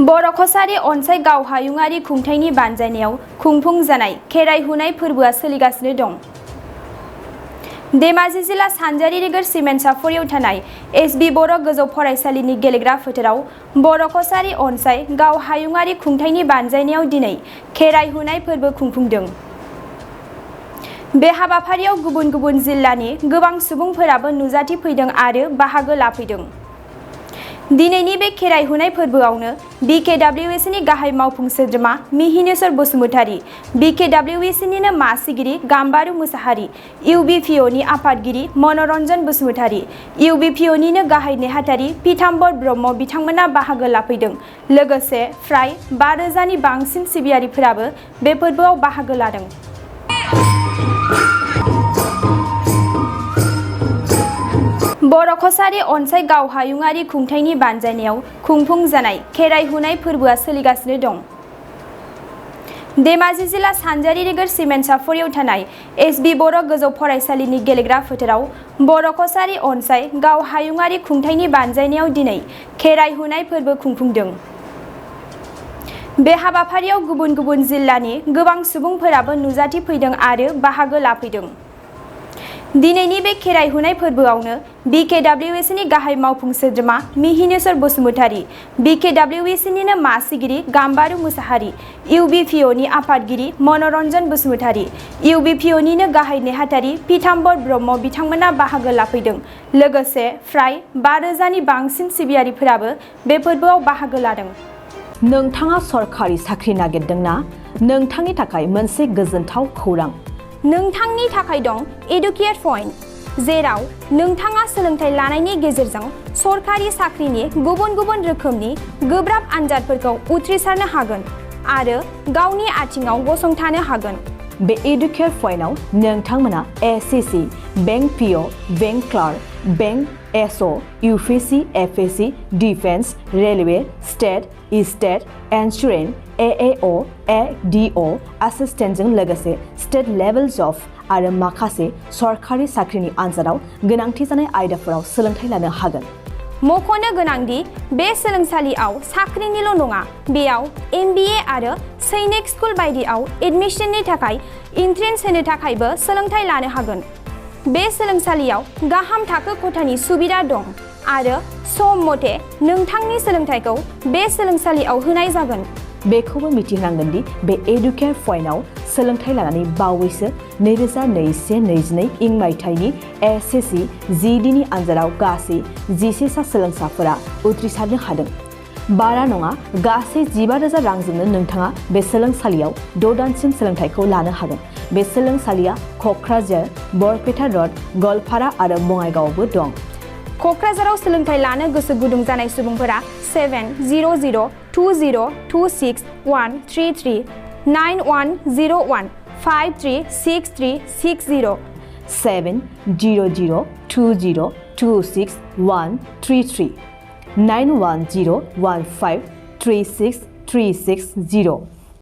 बर' कसारि अनसाय गाव हायुङारि खुंथायनि बानजायनायाव खुंफुंजानाय खेराइ हुनाय फोरबोआ सोलिगासिनो दं। धेमाजि जिल्ला सानजारि नोगोर सिमेन्ट सापरियाव थानाय एसबि बर' गोजौ फरायसालिनि गेलेग्रा फोथाराव बर' कसारि अनसाय गाव हायुङारि खुंथायनि बानजायनायाव दिनै खेराइ हुनाय फोरबो खुंफुंदों। बे हाबाफारियाव गुबुन गुबुन जिल्लानि गोबां सुबुंफोराबो नुजाथिफैदों आरो बाहागो लाफैदों। दिनैनि बे खेराइ हुनाय फोरबोआवनो बिकेडब्लिउएसनि गाहाय मावफुं सोद्रोमा मिहिनेश्वर बसुमतारी, बिकेडब्लिउएसनिनो मासिगिरि गाम्बारु मुसाहारि, इउबिपिअनि आफादगिरि मनरन्जन बसुमतारी, इउबिपिअनिनो गाहाय नेहाथारि पीताम्बर ब्रह्म बिथांमोना बाहागो लाफैदों। लोगोसे फ्राय 5,000 नि बांसिन सिबियारिफोराबो बे फोरबोआव बाहागो लादों। बर' कसारि अनसाय गाव हायुङारि खुंथायनि बानजायनायाव खुंफुंजानाय खेराइ हुनाय फोरबोआ सोलिगासिनो दं। धेमाजि जिल्ला सानजारि नोगोर सिमेन्ट सापरियाव थानाय एसबि बर' गोजौ फरायसालिनि गेलेग्रा फोथाराव बर' कसारि अनसाय गाव हायुङारि खुंथायनि बानजायनायाव दिनै खेराइ हुनाय फोरबो खुंफुंदों। बे हाबाफारियाव गुबुन गुबुन जिल्लानि गोबां सुबुंफोराबो नुजाथिफैदों आरो बाहागो लाफैदों। दिनैनि बे खेराइ हुनाय फोरबोआवनो बिकेडब्लिउएसनि गाहाय मावफुं सोद्रोमा मिहिनेश्वर बसुमतारी, बिकेडब्लिउएसनिनो मासिगिरि गाम्बारु मुसाहारि, इउबिपिअनि आफादगिरि मनरन्जन बसुमतारी, इउबिपिअनिनो गाहाय नेहाथारि पीताम्बर ब्रह्म बिथांमोना बाहागो लाफैदों। लोगोसे फ्राय 5,000 नि बांसिन सिबियारिफोराबो बे फोरबोआव बाहागो लादों। नोंथाङा सरखारि साख्रि नागिरदोंना? नोंथांनि थाखाय मोनसे गोजोनथाव खौरां। नोंथांनि थाखाय दं एडुकेट पइन्ट, जेराव नोंथाङा सोलोंथाइ लानायनि गेजेरजों सरखारि साख्रिनि गुबुन गुबुन रोखोमनि गोब्राब आनजादफोरखौ उथ्रिसारनो हागोन आरो गावनि आथिङाव गसंथानो हागोन। बे एडुकेट पइन्टआव नोंथांमोना SSC, bank PO, bank clerk, bank SO, UPSC, FSC, defence, railway, state insurance, AAO, ADO एसिस्टेन्टजों लोगोसे स्टेट लेभेल जब आरो माखासे सरखारि साख्रिनि आनजादाव गोनांथि जानाय आयदाफोराव सोलोंथाइ लानो हागोन। मख'नो गोनांदि बे सोलोंसालियाव साख्रिनिल' नङा, बेयाव MBA आरो सैनिक स्कुल बायदियाव एडमिशननि थाखाय एन्ट्रेन्स होनो थाखायबो सोलोंथाइ लानो हागोन। बे सोलोंसालियाव गाहाम थाखो खथानि सुबिदा दं आरो सम मथे नोंथांनि सोलोंथाइखौ बे सोलोंसालियाव होनाय जागोन। बेखौबो मिथिनांगोन दि बे एडुकेट पइन्टआव सोलोंथाइ लानानै बावैसो 2021-22 इं मायथाइनि एसएससि जिडिनि आनजादाव गासै 11 सा सोलोंसाफोरा उथ्रिसारनो हादों। बारा नङा, गासै 15,000 रांजोंनो नोंथाङा बे सोलोंसालियाव 6 दानसिम सोलोंथाइखौ लानो हागोन। बे सोलोंसालिया क'क्राझार, बरपेटा रड, गवालपारा आरो बङाइगावआवबो दं। क'क्राझाराव सोलोंथाइ लानो गोसो गुदुं जानाय सुबुंफोरा 700-226-133 9101 536360 700-226-133 9101 536360